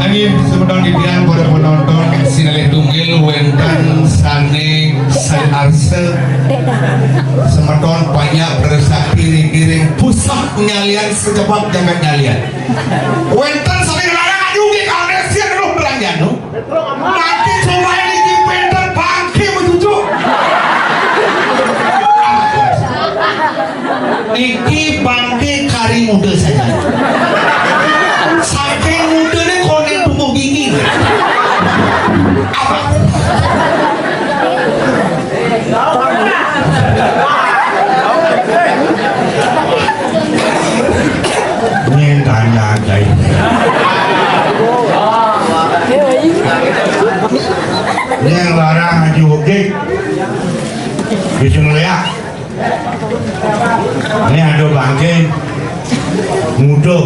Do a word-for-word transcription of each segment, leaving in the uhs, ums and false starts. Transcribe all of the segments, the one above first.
Angin semeton titiang para penonton sinalih tunggil wénten sané saarsa semeton panjak prasakti ring pusat nyalian sejepak jagat nyalian. Wénten sané nglarang aju nggih kaonésian luh belanjana. Mati coba niki pinter bangké bejujuk. Niki bangké kari muda saja. Saking mudané koné tumbuh gigi. Apa? Nyén tanya, Jai. Nyén larang aju wegik. Bisa ngeliat. Né ada bangké muda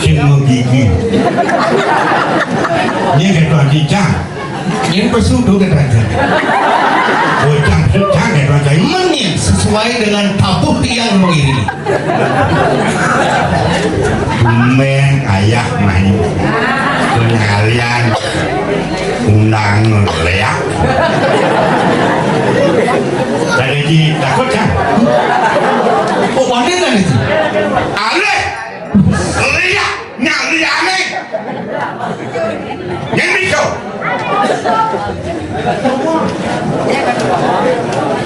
sing magigi. Né kéto cicak. Nyén pesu to kéto cicak. Bocah pesu cang kéto cicak. Mén nyén sesuai dengan tabuh tiang mengiringi. Tumbén ayah main. Kengalian undang léak. Tadi di takut kan? Oh, wani kan itu? Alih. Léak nyaliané. Yang bisa.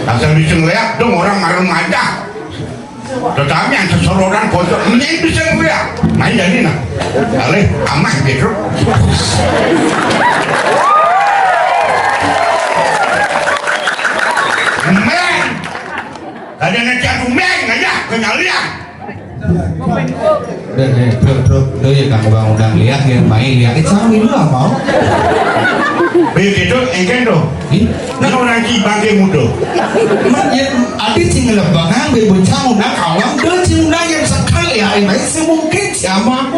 Asal bisa ngeliat dong orang marem aja. Tetapi yang sesororan pojok ini bisa ngeliat. Nah, jadi nah. Alih, amah gitu. Men. Ada nanti aku men aja kenyalian. Deh, deh, truk, truk, tuh ya kang bang undang lihat ya, main lihat itu sama itu lah mau. Begitu, engken tuh. Ih, nah orang di bangke muda. Mat ya, adi sing lebangan be bencang undang awang, dan sing undang yang sekali ya, ini sing mungkin siapa?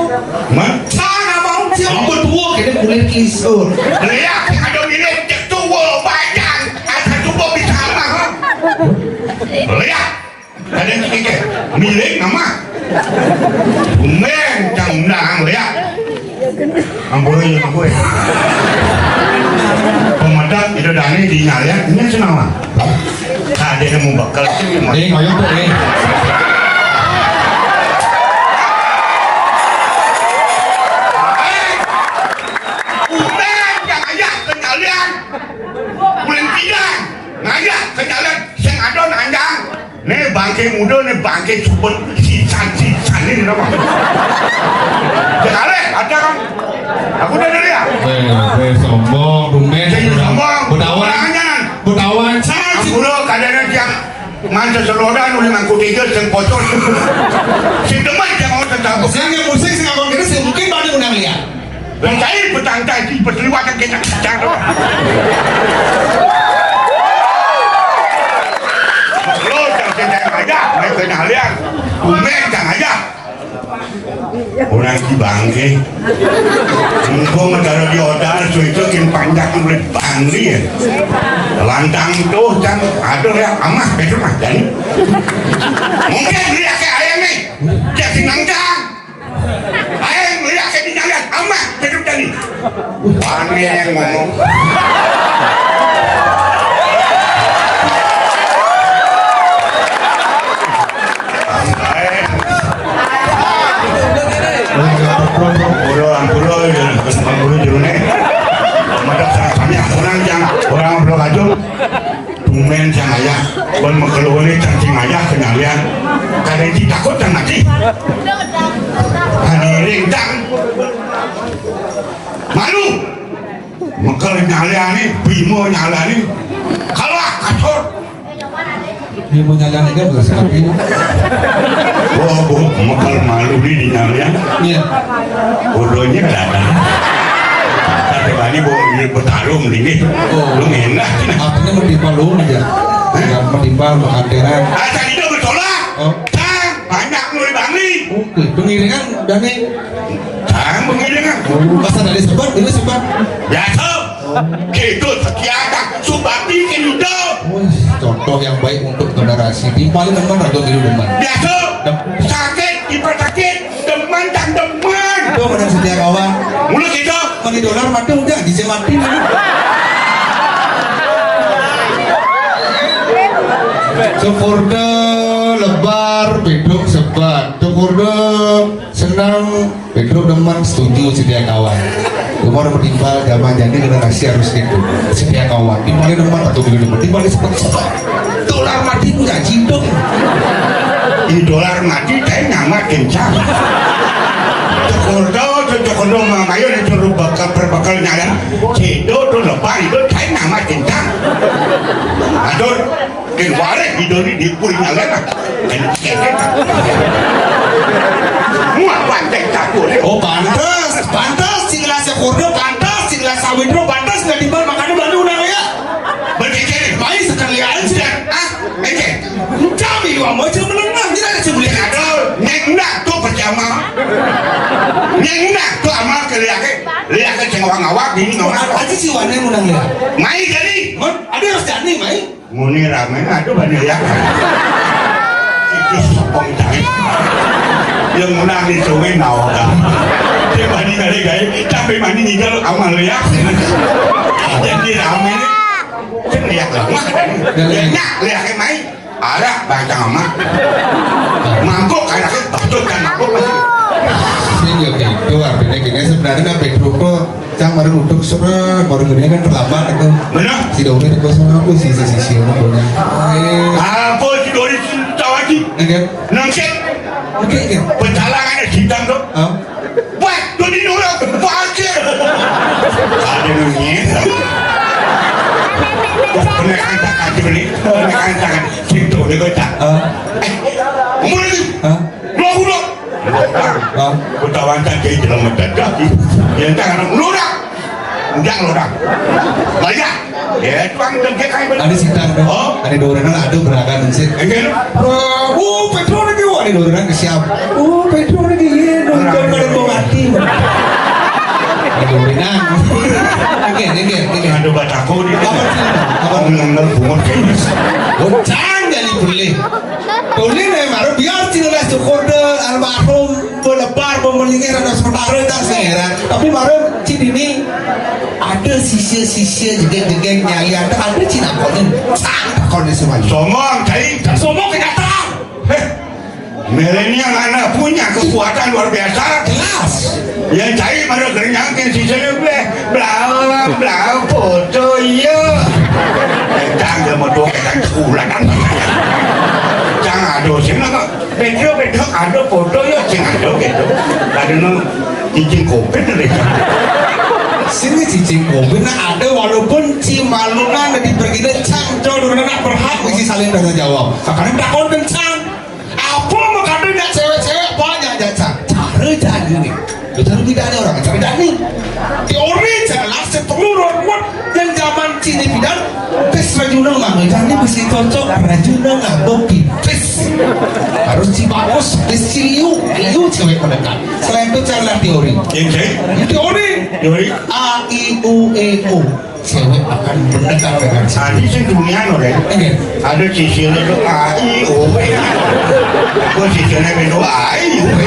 Mat, sana mau siapa berdua kita kulit kisur. Lihat ada milik ketua badan, ada coba bicara. Lihat. Kadén mikir, milik nama? Tumben cang undang, ya. Ampun, ya, ampun. Pemedak itu dani di nyalian, ini senawa. Ada yang mau bakal sih, Mas. Eh, ngoyong tuh, eh. Tumben cang ayah kenyalian. Bulan tiga, ngayah kenyalian, sing ada nanjang. Né bangke muda, né bangke subet sisan-sisan ini nama? Sekali, ada kan? Aku udah dari ya? Eh, eh, sombong, tumben. Jadi sombong. Betawan. Betawan. Ampura, kadang-kadang tiap manja selodan, udah ngangkut tiga, sing pocong. Sing demen, dia mau tetap. Sing yang musik, sing ngangkut tiga, sing mungkin pada undang lihat. Wong kae petang tadi, petang liwat yang kena kacang tu. Lo jangan kena aja, main kena liar. Tumben jangan aja. Orang di bangke. Engko mentara di odar, so itu kin panjak mulai bangli ya. Lantang tuh, cang, aduh ya, amah, betul mah, jadi. Mungkin dia kayak ayam nih, jadi nangkang. Aing lihat ke tinggalan, amah, hidup tadi. Aneh yang ngomong. Ampura, ampura, ya, ampura, jero né. Madak sami ampura, jang, urang ampura kacung. Tumben cang ayah, ban makeluhane cang cing ayah kenyalian. Kadang ditakut cang mati. Hadirin cang. Malu. Mekel nyaliane, bimo nyaliane. Kalah kasur. Bimo nyaliane kan geus sapi. Oh, bu, mekel malu nih di nyalian. Iya. Bodohnya kadang. Tapi Ibu, ibu bertarung ini. Oh. Lu ngena. Artinya mentimpa lu aja. Hah? Ya, mentimpa, menganteran. Asal itu bertolak. Oh. Tang, banyak nu dibangi. Oke, pengiringan, Dani. Tang, pengiringan. Oh, masa dari sebab, ini sebab. Biasa. Gitu, sekian, Tang. Subakti ke itu. Wih, contoh yang baik untuk generasi. Timpalin teman atau diri teman. Biasa. Sakit, tipe sakit. Demen, Tang, demen. Itu benar setia kawan. Mulut itu. Mani dolar mati udah, bisa mati. Syukur deh, lebar, beduk sebat. Syukur deh, senang, beduk demen, setuju, setia kawan. Umur menimpal zaman jadi generasi harus gitu. Setia kawan. Timpalin demen atau diri teman. Timpalin sebat. Dolar mati punya jidong. Ini dolar mati, saya nyamat kencang. Cekodo, cekodo, mamayo, disuruh bakal berbakal nyala. Cedo, tuh lebar itu, saya nyamat kencang. Aduh, di warek, di doni, di puri nyala. Muak banteng campur. Oh, pantas, pantas, sing rasa kodo, pantas, sing rasa widro, pantas, nggak timbal, makanya belanja undang ya. Berpikir, baik sekalian, sudah, ah, Oke. Kami dua mau cuma menengah, tidak ada sebulan ada. Neng nak tu pertama. Neng nak tu amal ke liake. Liake sing orang awak, bini orang awak. Aja si Wane menang ya. Mai jadi. Mon, ada harus jadi, mai. Muni rame, aduh, banyak ya. Itu sopong cari. Yang menang di sungai Naoga. Dia mani kali gaya, tapi mani ninggal amal ya. Jadi rame. Kan liak lah. Liak, liak, mai. Ada bacang amat. Mangkuk, anaknya betul kan mangkuk masih. Sing ya gitu, artinya gini, sebenarnya kan Pedro kok cang baru duduk sore, baru gini kan terlambat aku. Benar? Si Dori itu sama aku, si, si, si, si, aku punya. Eh. Apa si Dori tahu lagi? Enggak. Nangkep. Oke, oke. Pecalangan hitam tuh. Ah. Wah, tu di dulu, pakir. Ada nunyi. Kena antak aja beli, kena antak aja. Situ dia kocak. Ah. Eh, umur ni. Ah. Dua puluh. Ah. Kau tahu antak dia dalam mendadak. Dia tak anak lurah. Enggak lurah. Banyak. Ya, tuang dengke kayak bener. Ada sidang dong. Oh. Ada dua orang ada beragam sih. Enggak lu. Oh, Pedro lagi, wah, ada dua orang ke siap. Oh, Pedro lagi, iya, nonton pada mau mati. Ada dua orang. Oke, oke, oke. Ada bataku di. Apa sih? Apa? Ngomong bungut kayak gitu. Bocah jadi boleh. Boleh nih, baru biar sih lah syukur deh almarhum. Belebar, pemelingnya rada sementara, tak sih heran. Tapi baru cini ini ada sisya-sisya jegeng-jegeng nyalian, ada cina konen. Sang konen semua. Sombong, cai. Tak sombong kenyataan. Heh. Milenial anak punya kekuatan luar biasa. Jelas. Yang cai pada kerenyang ke sisya lebih. Bla, bla, foto, iya. Entang dia mau dua kan sekolah kan. Jangan ada sini kok. Pedro, Pedro, ada foto ya, cing ada gitu. Ada no cicing covid ada. Sini cicing covid, nah ada walaupun cimalungan di pergi cang, cang, nak berhak isi saling tanya jawab. Sekarang tak konten cang. Apa mau kata nak cewek-cewek banyak aja cang. Cara jadi nih. Itu lebih dari orang, tapi dari teori jelas seperlu ruang kuat yang zaman cini bidan tes rajunang mama jadi mesti cocok rajunang apa pipis harus si bagus tes si liu liu cewek mendekat. Selain itu cara teori. Yang cai? Teori. Teori. A I U E O. Cewek akan mendekat dengan cewek. Tadi sih dunia no deh. Iya. Ada sisirnya tuh A I O W. Gue sisirnya itu A I O W.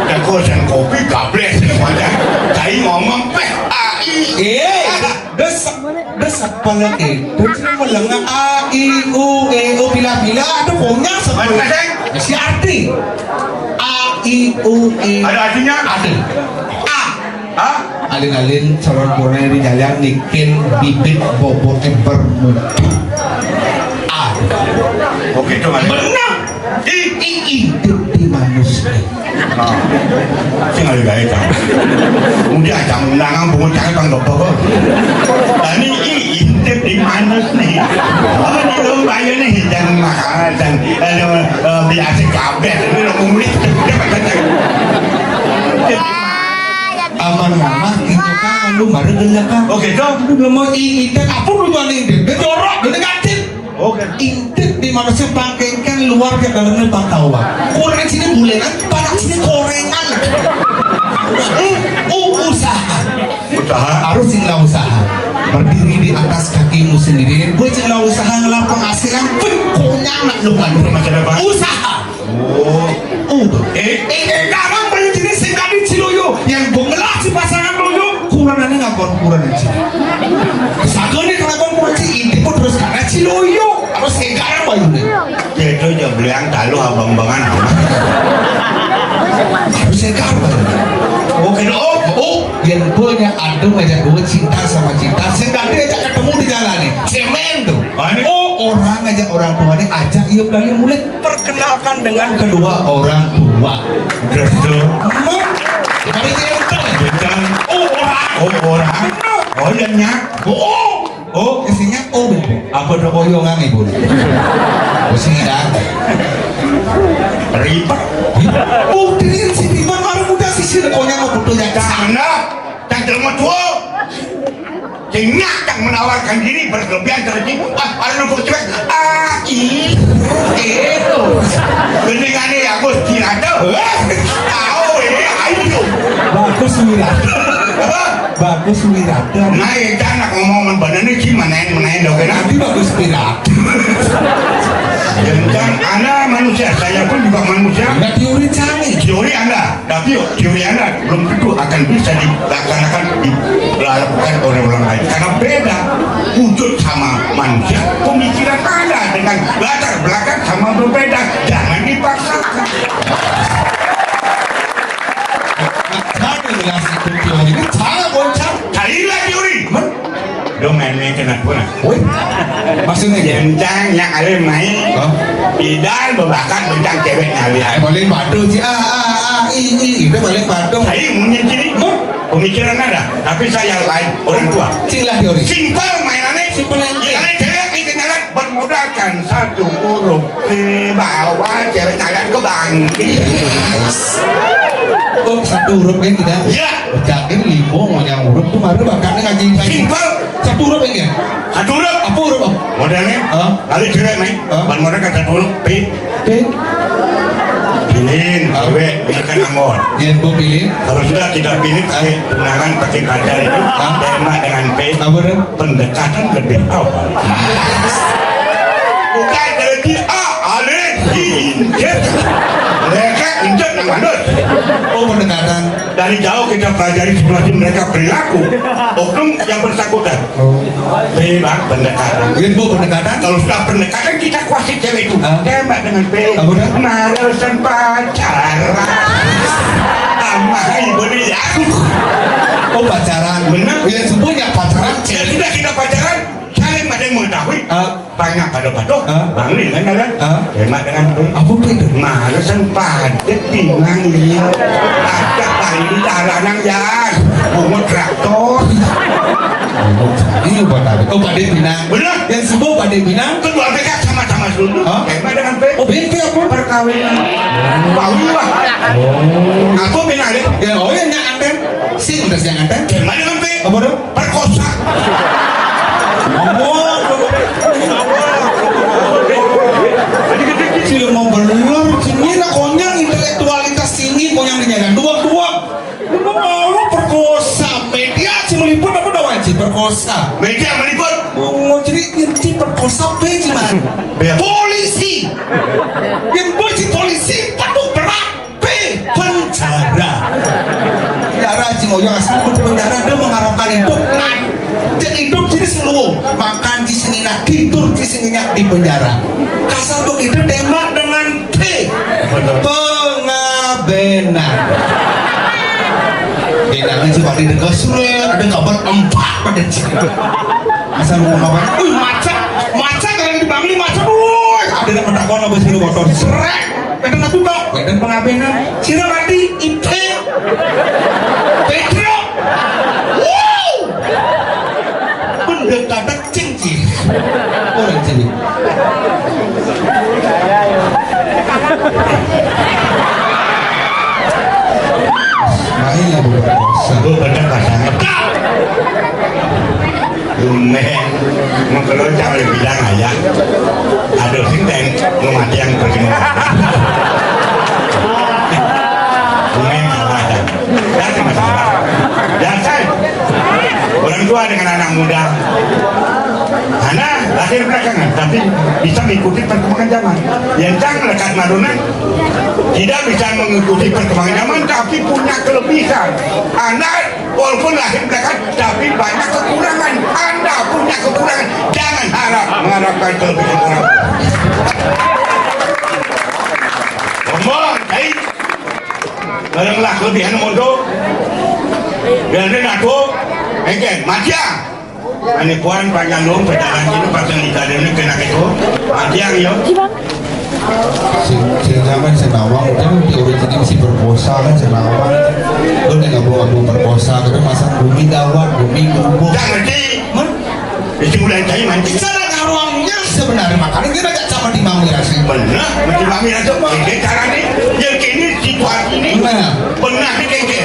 Dan gue sen kopi gables semuanya. Tadi ngomong peh A I. Iya. Desak, desak pala itu cuma melengah A I U E O bila-bila ada punya sebenarnya si arti A I U E. Ada artinya? Ada. A. Hah? Alin-alin calon purna di jalan nikin bibit bobo ember mutu. A. Oke, coba. Benar. I, i, i, di, di manusia. Nah, sing ada gaya cang. Udah cang nangang bungut cang bang dopo kok. Tadi i intip di manus nih. Oh, di lomba aja nih dan makanan dan eh, eh, biasa kabeh ini lo kulit. Aman mama itu kan Lu mara gelek, Kak. Oh, gitu? Lu mau i-, intip apa lu jual intip? Dia jorok, dia negatif. Oh, gitu. Intip di manusia pangkengkeng luar ke dalamnya pantauan. Kurang sini bulenan, panas sini korengan. Hmm, u-, usaha. Usaha. Harus sing lah usaha. Berdiri di atas kakimu sendiri. Gue sing lah usaha ngelah penghasilan. Pun konyang nak lu kan. Masa depan. Usaha. Oh. Udah. Eh, eh, eh, sekarang banyak jenis sing tadi ciloyo. Yang gue ngelah si pasangan loyo. Kurang aneh ngakon kurang aja. Satu nih kenapa kurang sih? Ini pun terus karena ciloyo. Harus sekarang banyak nih. Itu aja beli yang talu abang-abangan amat. Harus sekarang banyak. Oke, oh, oh, yang punya aduh ngajak gue cinta sama cinta. Sing tadi aja ketemu di jalan nih. Cemen tuh. Aneh. Oh, orang ngajak orang tua nih, ajak iya belajar mulai. Perkenalkan dengan kedua orang tua. Betul. Emang? Kami cinta. Cinta. Oh, orang. Oh, orang. Oh, iya, nya. Oh, oh. Oh, isinya oh, Bu. Apa ada oyongan, Ibu? Pusing dah. Ribet. Oh, diri si Iwan baru muda sih, sih, pokoknya mau butuh ya. Sana, tak terima tua. Sing nyak yang menawarkan diri berlebihan terhadap ah, ada nombor cewek. Ah, ih, itu. Mendingan ya, Gus, tidak ada. Tahu ya, ayo. Bagus, Wirata. Apa? Bagus, Wirata. Nah, ya, jangan ngomong bener nih, sih, main-main dong, kan? Nanti bagus, Wirata. Dan, dan, Anda manusia, saya pun juga manusia. Nggak teori canggih. Teori Anda. Tapi teori Anda belum tentu akan bisa dilaksanakan, dilakukan oleh orang lain. Karena beda wujud sama manusia, pemikiran Anda dengan latar belakang sama berbeda. Jangan dipaksakan. Saya jelas itu teori ini, saya goncang. Carilah teori. Men- Lu main-main kena gua. Woi. Maksudnya? Jentang yang ale main. Hah? Tidak berbakat bentang cewek nyali. Eh, boleh batu sih. Ah, ah, ah, i, i, itu boleh batu. Saya umumnya sini. Hah? Pemikiran ada, tapi saya lain orang tua. Sing lah teori. Simpel mainannya. Simpel aja. Yang cewek di kenalan bermodalkan satu huruf. Di bawah cewek kalian ke bangkit. Oh, satu huruf kan tidak? Iya. Yakin limo mau yang huruf tuh mari bakatnya ngaji. Simpel. Satu huruf ini ya? Satu huruf. Apa huruf, Om? Modalnya? Hah? Kali cewek nih. Hah? Ban modal kata huruf P. P. Pilih, cewek, biarkan anggur. Yang gue pilih. Kalau sudah kita pilih, kami tunangan pakai pacar itu, hah? Tema dengan P. Apa tuh? Pendekatan lebih awal. Bukan berarti ah, alih, injek. Mereka injek yang manus. Oh, pendekatan. Dari jauh kita pelajari situasi mereka perilaku oknum yang bersangkutan. Oh. Memang pendekatan. Iya, Bu, pendekatan. Kalau sudah pendekatan, kita kuasai cewek itu. Hah? Tembak dengan P. Apa dah? Marasan pacaran. Sama ibu ni ya. Oh, pacaran. Benar. Ya, semuanya pacaran. Ya sudah kita pacaran. Saling pada mengetahui. Ah. Banyak pada patuh. Ah. Bangli kan, kan? Ah. Hemat dengan tu. Apa tu itu? Marasan padet pinang ni. Ada paling taranang ya. Bungut traktor. Ini buat apa? Oh, padet pinang. Benar. Yang sebut padet pinang. Kedua mereka sama-sama dulu. Ah. Hemat dengan P. Oh, beda apa? Perkawinan. Bau lah. Oh. Apa pinang ni? Ya, oh, yang nyak anten. Sing, terus yang anten. Hemat dengan P. Apa tu? Perkosa. Sila mau belur, sini nak konyang intelektualitas tinggi, konyang di jalan dua-dua. Lu mau perkosa, media si meliput apa dah wajib perkosa? Media meliput. Mau jadi inti perkosa apa gimana? Polisi. Yang polisi, polisi, patut berat. P, penjara. Penjara, cing, oh ya, asal di penjara dia mengharapkan hidup. Nah, jadi hidup jadi seluruh. Makan di sini nak, tidur di sini nak, di penjara. Kasar begitu tembak dengan P. Pengabenan. Enak aja, Pak, di dekat sungai, ada kabar empat pada sini. Asal mau ngapain? Wih, macet. Macet kalau di Bangli, macet. Wih, ada yang mendakwah, nggak bisa motor. Srek. Enten aku kok, enten pengabenan. Sira mati, ite. Pedro. Wow. Pendekatan cincin. Orang cilik. Main lah, Bu. Bu, bener pasangan. Meh, mengkelo cang lebih dah ngajak. Aduh, sing ten, lu mati yang pergi mau. Meh, kalah dah. Dah, sama-sama. Dah, saya. Orang tua dengan anak muda. Anak lahir belakangan, tapi bisa mengikuti perkembangan zaman. Yang cang lekat maduna tidak bisa mengikuti perkembangan zaman, tapi punya kelebihan. Anak walaupun lahir belakangan, tapi banyak kekurangan. Anda punya kekurangan, jangan harap mengharapkan kelebihan orang. Ngomong, baik. Kalau lah kelebihan modo, biar dia nato, engken, matiang. Ani puan panjang dong, pejalan ini, pasang di tadi ini kena gitu, matiang yo. Sing, sing zaman senawang, udah teori jadi mesti berpuasa kan senawang. Lu nih nggak mau berpuasa, kadang masang bumi dawat, bumi kerupuk. Jangan di, men, itu mulai dari mancing. Sana karuangnya sebenarnya makanan kita tak sama di Mami Rasi. Benar, di Mami Rasi. Ini cara nih, yang kini situasi ini. Nah, benar nih kengke.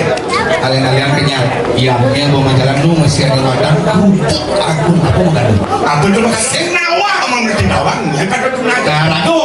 Kalian-kalian kenyang. Iya, yang mau jalan lu masih ada makan. Kerupuk aku apa makan? Aku cuma kasih nawa sama ngerti nawang. Yang kata tuh naga. Nah, aku